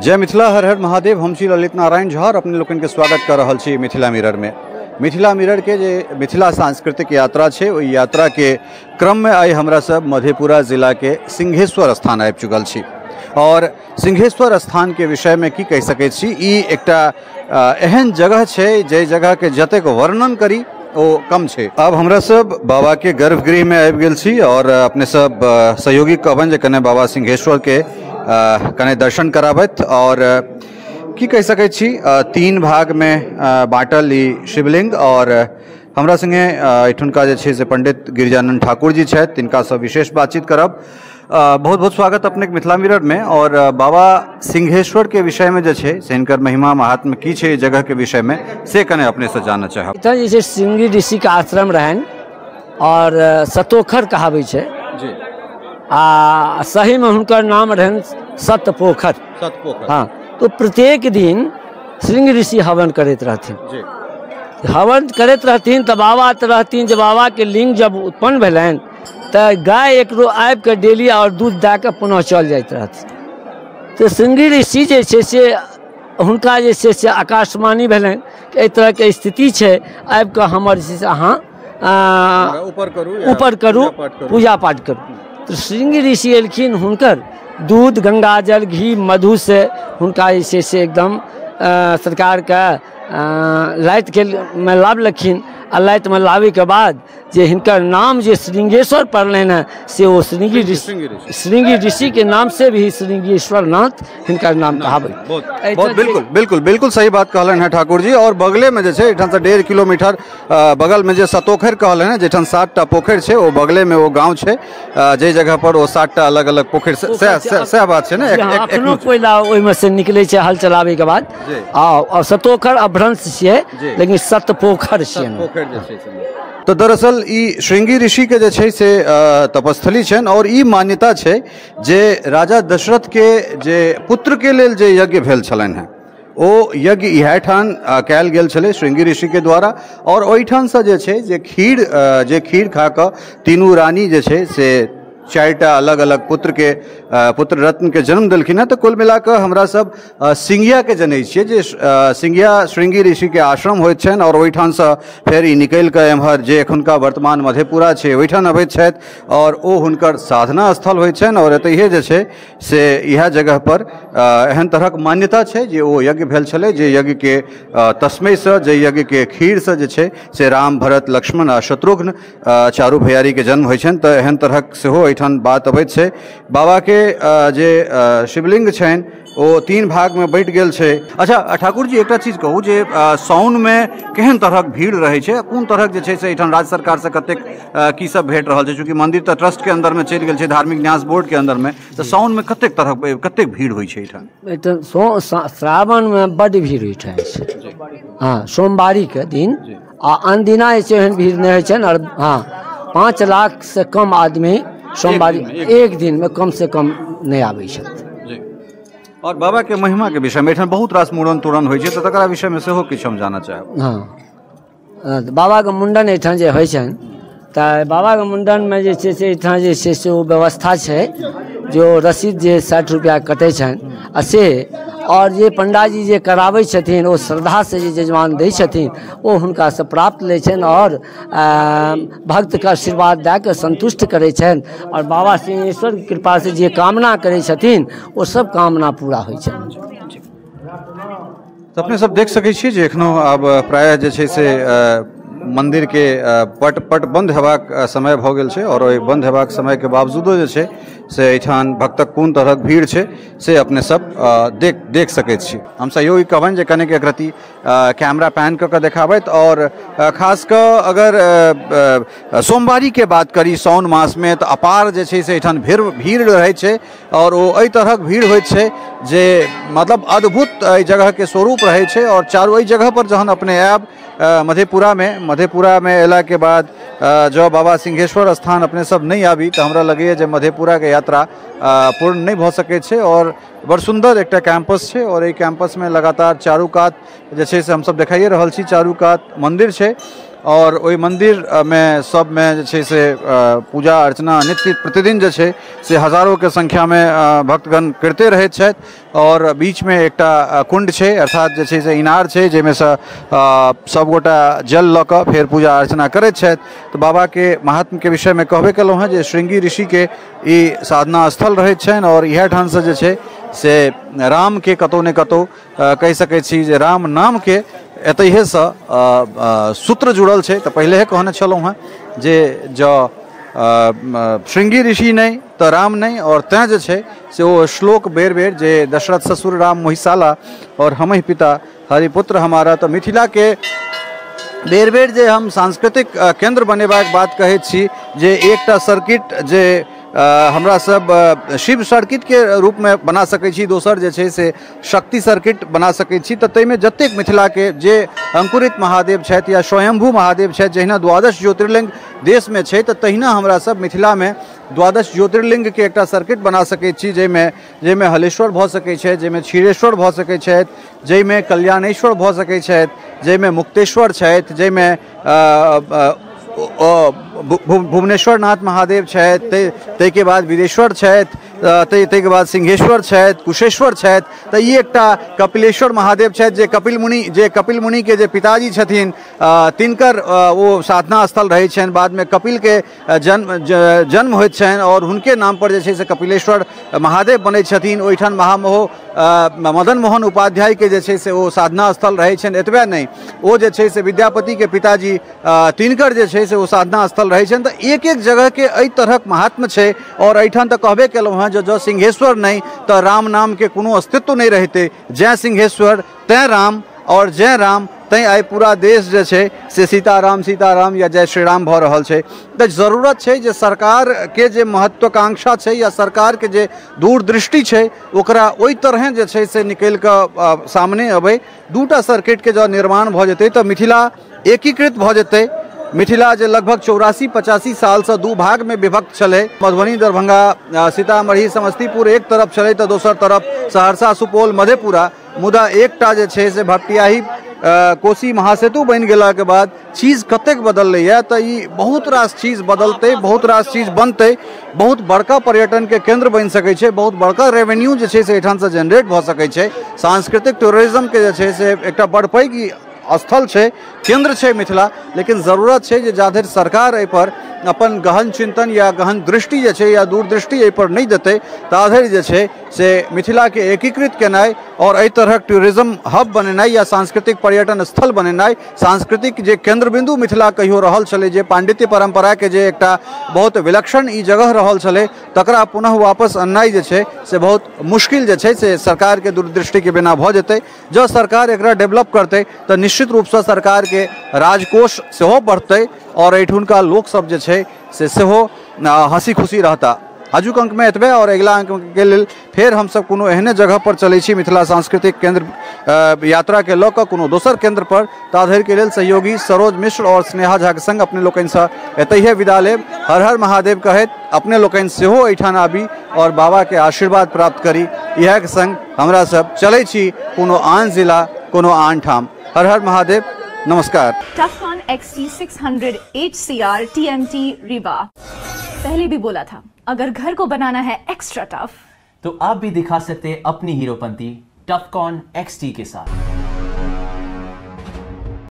जय मिथिला, हर हर महादेव। हम छी ललित नारायण झा और अपने लोकनि के स्वागत कर रहल छी मिथिला मिरर में। मिथिला मिरर के जे मिथिला सांस्कृतिक यात्रा छै, ओहि यात्रा के क्रम में आइ हमरा सब मधेपुरा जिला के सिंहेश्वर स्थान आबि चुकल छी। और सिंहेश्वर स्थान के विषय में की कहि सकै छी, ई एकटा एहन जगह छै जे जगह के जतेक वर्णन करी ओ कम छै। अब हमरा सब बाबा के गर्भगृह में आबि गेल छी और अपने सब सहयोगी कहबनि जे कने बाबा सिंहेश्वर के कने दर्शन कराबथि। और की कहि सकै छी, तीन भाग में बाँटल ई शिवलिंग। और हमरा संगे एठुनका जे छै से पंडित गिरिजानंद ठाकुर जी छथि, तिनकासँ विशेष बातचीत करब। बहुत बहुत स्वागत अपने मिथिला मिरर में। और बाबा सिंहेश्वर के विषय में जे छै से हिनकर महिमा महात्म्य की छै जगह के विषय में से कने अपने से जानऽ चाहब। एतऽ जे छै श्रृंगी ऋषि के आश्रम रहनि और सतोखर कहाबै छै जी, आ सही में हुनकर नाम रहनि सतपोखर। सतपोखर, हाँ। तो प्रत्येक दिन श्रृंग ऋषि हवन करैत रहथिन जी। हवन करैत रहथिन तऽ बाबा तऽ रहथिन, जे बाबा के लिंग जब उत्पन्न भेलनि तऽ गाय एक रो आबि कऽ डेली और दूध दए कऽ पुनः चल जाइत रहथिन। तऽ श्रृंगी ऋषि जे छै से हुनका जे छै से आकाशवाणी भेलनि कि एहि तरहके स्थिति छै, आबि कऽ हमर जे छै से अहाँ ऊपर करू, पूजा पाठ करू। तऽ श्रृंगी ऋषि एलखिन, हुनकर दूध गंगाजल घी मधु से हुनका जे छै से एकदम सरकारके लाइटके मे लाबलखिन। आ लाइटमे लाबैके बाद जे हिनकर नाम जे श्रृंगेश्वर पड़लनि हँ से ओ श्रृंगी ऋषि ऋषि के नाम से भी श्रृंगेश्वर नाथ हिनकर नाम कहाबै। बहुत बिल्कुल बिल्कुल बिल्कुल सही बात कहलनि हँ ठाकुर जी। और बगले में जे छै एहिठामसँ 1.5 किलोमीटर बगल में जे सतोखर कहलनि हँ, जाहिठाम 7टा पोखरि छै, ओ बगले में ओ गाँव छै जाहि जगह पर ओ 7टा अलग अलग पोखरि, सएह बात छै ने। एखनो कोयला ओहिमे से निकलै छै हल चलाबैके बाद। आ सतोखर अभ्रंश छियै लेकिन सतपोखर छियै। तो दरअसल ई श्रृंगी ऋषि के जे छै से तपस्थली छनि। और ई मान्यता छै जे राजा दशरथ के जे पुत्र के लेल जे यज्ञ भेल छलनि हेँ ओ यज्ञ इएह ठाम कयल गेल छलै श्रृंगी ऋषि के द्वारा। और ओहिठामसँ जे छै जे खीर खा कऽ तीनू रानी जे छै से 4टा अलग अलग पुत्र के पुत्र रत्न के जन्म देलखिन हँ। तऽ कुल मिला कऽ हमरा सब सिंघिया के जनै छियै जे सिंघिया श्रृंगी ऋषि के आश्रम होइत छनि। और ओहिठामसँ फेर ई निकलि कऽ एम्हर जे एखुनका वर्तमान मधेपुरा छै ओहिठाम अबैत छथि और ओ हुनकर साधना स्थल होइत छनि। और एतहिए जे छै से इएह जगह पर एहन तरहक मान्यता छै जे ओ यज्ञ भेल छलै, जे यज्ञ के तस्मैसँ, जे यज्ञ के खीरसँ जे छै से राम भरत लक्ष्मण आ शत्रुघ्न चारू भैयारी के जन्म होइ छनि। तऽ एहन तरहक सेहो एहिठाम बात अबैत छै। बाबा के जे शिवलिंग छनि ओ 3 भाग में बँटि गेल छै। अच्छा ठाकुर जी, एकटा चीज कहू जे साउन में केहन तरहक भीड़ रहै छै, कोन तरहक जे छै से एहिठाम राज्य सरकार से कतेक की सब भेट रहल छै? चूँकि मंदिर तऽ ट्रस्ट के अंदर में चलि गेल छै, धार्मिक न्यास बोर्ड के अंदर में, तऽ साउन में कतेक तरहक कतेक भीड़ होइ छै एहिठाम? एहिठाम श्रावण में बड्ड भीड़ होइ छै। हाँ, सोमवारी के दिन आ अनदिना जे छै एहन भीड़ नहि होइ छै। और हाँ, 5 लाख से कम आदमी सोमवारी एक दिन में कम से कम नहि आबै छथि। और बाबा के महिमा के विषय में एहिठाम बहुत रास मुड़न तुड़न होइ छै, तऽ तकरा विषय में सेहो किछु हम जानऽ चाहब। हाँ, बाबा के मुंडन एहिठाम जे होइ छनि तऽ बाबा के मुंडन में जे छै से एहिठाम जे छै से ओ व्यवस्था छै जो रसीद जे 60 रुपया कटै छनि आ से, और जे पंडाजी जे कराबै छथिन ओ श्रद्धासँ जे जजमान दै छथिन ओ हुनकासँ प्राप्त लै छनि और भक्तके आशीर्वाद दए कऽ संतुष्ट करै छनि। और बाबा सिंहेश्वरके कृपासँ जे कामना करै छथिन ओ सब कामना पूरा होइ छनि। तऽ अपने सब देख सकै छियै जे एखनो आब प्रायः जे छै से मंदिर के पट पट बंद हेबाक समय भऽ गेल छै। और ओहि बंद हेबाक समय के बावजूदो जे छै से एहिठाम भक्तक कोन तरहक भीड़ छै से अपने सब देख सकैत छी। हम सहयोगी कहबनि जे कनेक एक रति कैमरा पैन कऽ कऽ देखाबैत। और खास कऽ अगर सोमवारी के बात करी साउन मासमे तऽ अपार जे छै से एहिठाम भीड़ रहै छै। और ओ एहि तरहक भीड़ होइत छै जे मतलब अद्भुत एहि जगहके स्वरूप रहै छै। और चारू एहि जगह पर जहन अपने आयब मधेपुरा में अयला के बाद जँ बाबा सिंहेश्वर स्थान अपने सब नहि आबी तऽ हमरा लगैए जे मधेपुरा के यात्रा पूर्ण नहि भऽ सकै छै। और बड़ सुन्दर एकटा कैंपस छै और एहि कैंपस में लगातार चारू कात जे छै से हमसब देखाइए रहल छी, चारू कात मंदिर छै। और ओहि मंदिरमे सबमे जे छै से पूजा अर्चना नित्य प्रतिदिन जे छै से हजारोके संख्यामे भक्तगण करिते रहैत छथि। और बीचमे एकटा कुंड छै, अर्थात जे छै से इनार छै, जाहिमे सँ सबगोटा जल लऽ कऽ फेर पूजा अर्चना करैत छथि। तऽ बाबाके महात्म्यके विषयमे कहबे केलहुँ हेँ जे श्रृंगी ऋषिके ई साधना स्थल रहैत छनि और इएह ठामसँ जे छै से रामके कतहु ने कतहु कहि सकै छी जे राम नामके एतहिसँ सूत्र जुड़ल छै। तऽ पहिले कहने छलहुँ हेँ जे जँ श्रृंगी ऋषि नहि तऽ राम नहि, और तैँ जे छै से ओ श्लोक बेर बेर जे दशरथ ससुर राम मोहिशाला और हमहि पिता हरिपुत्र हमारा। तऽ मिथिलाके बेर बेर जे हम सांस्कृतिक केंद्र बनेबाक बात कहै छी जे एकटा सर्किट जे हमरा सब शिव सर्किटके रूपमे बना सकै छी, दोसर जे छै से शक्ति सर्किट बना सकै छी। तऽ ताहिमे जतेक मिथिलाके जे अंकुरित महादेव छथि या स्वयंभू महादेव छथि, जहिना द्वादश ज्योतिर्लिंग देशमे छै तऽ तहिना हमरा सब मिथिलामे द्वादश ज्योतिर्लिंगके एकटा सर्किट बना सकै छी, जाहिमे हलेश्वर भऽ सकै छै, जाहिमे क्षीरेश्वर भऽ सकै छथि, जाहिमे कल्याणेश्वर भऽ सकै छथि, जाहिमे मुक्तेश्वर छथि, जाहिमे भुवनेश्वर नाथ महादेव छथि, ताहिके बाद वीरेश्वर छथि, ताहिके बाद सिंहेश्वर छथि, कुशेश्वर छथि। तऽ ई एकटा कपिलेश्वर महादेव छथि जे कपिल मुनिके जे पिताजी छथिन तिनकर ओ साधना स्थल रहै छनि। बादमे कपिलके जन्म होइत छनि और हुनके नाम पर जे छै से कपिलेश्वर महादेव बनै छथिन। ओहिठाम महामहो मदन मोहन उपाध्यायके जे छै से ओ साधना स्थल रहै छनि। एतबे नहि, ओ जे छै से विद्यापतिके पिताजी तिनकर जे छै से ओ साधना स्थल रहै छनि। तऽ एक एक जगहके एहि तरहक महात्म्य छै। और एहिठाम तऽ कहबे केलहुँ हेँ जे जँ सिंहेश्वर नहि तऽ राम नामके कोनो अस्तित्व नहि रहितै। जय सिंहेश्वर तैँ राम और जय राम तैँ आइ पूरा देश जे छै से सीताराम सीताराम या जय श्रीराम भऽ रहल छै। तऽ जरूरत छै जे सरकारके जे महत्वाकांक्षा छै या सरकारके जे दूरदृष्टि छै ओकरा ओहि तरहे जे छै से निकलि कऽ सामने अबै। दूटा सर्किटके जँ निर्माण भऽ जेतै तऽ मिथिला एकीकृत भऽ जेतै। मिथिला जे लगभग 84-85 सालसँ दू भागमे विभक्त छलै, मधुबनी, दरभंगा, सीतामढ़ी, समस्तीपुर एक तरफ छलै तऽ दोसर तरफ सहरसा, सुपौल, मधेपुरा। मुदा एकटा जे छै से भपटियाही कोसी महासेतु बनि गेलाके बाद चीज कतेक बदललैए। तऽ ई बहुत रास चीज बदलतै, बहुत रास चीज बनतै, बहुत बड़का पर्यटनके केंद्र बनि सकै छै, बहुत बड़का रेवेन्यू जे छै से एहिठामसँ जेनरेट भऽ सकै छै। सांस्कृतिक टूरिज्मके जे छै से एकटा बड़ पैघ स्थल छै, केंद्र छै मिथिला। लेकिन जरूरत छै जे जाधरि सरकार एहिपर अपन गहन चिंतन या गहन दृष्टि जे छै या दूरदृष्टि एहिपर नहि देतै ताधरि जे छै से मिथिलाके एकीकृत केनाइ और एहि तरहक टूरिज्म हब बनेनाइ या सांस्कृतिक पर्यटन स्थल बनेनाइ, सांस्कृतिक जे केंद्र बिंदु मिथिला कहियो रहल छलै, जे पांडित्य परंपराके जे एकटा बहुत विलक्षण ई जगह रहल छलै, तकरा पुनः वापस अननाइ जे छै से बहुत मुश्किल जे छै से सरकारके दूरदृष्टिके बिना भऽ जेतै। जँ सरकार एकरा डेवलप करतै तऽ निश्चित रूपसँ सरकारके राजकोष सेहो बढ़तै और एहिठुनका लोकसब जे छै से सेहो हँसी खुशी रहता। आजुक अंकमे एतबे, और अगिला अंकके लेल फेर हमसब कोनो एहने जगह पर चलै छी मिथिला सांस्कृतिक केंद्र यात्राके लऽ कऽ कोनो दोसर केंद्र पर। ताधरिके लेल सहयोगी सरोज मिश्र और स्नेहा झाके संग अपने लोकनिसँ एतहिए विदा लेब। हर हर महादेव कहैत अपने लोकनि सेहो एहिठाम आबी और बाबाके आशीर्वाद प्राप्त करी, इएहके संग हमरा सब चलै छी कोनो आन जिला कोनो आन ठाम। हर हर महादेव, नमस्कार। Tufcon XT600 HCR TMT Rewa। पहले भी बोला था, अगर घर को बनाना है एक्स्ट्रा टफ तो आप भी दिखा सकते हैं अपनी हीरोपंती टफकॉन XT के साथ।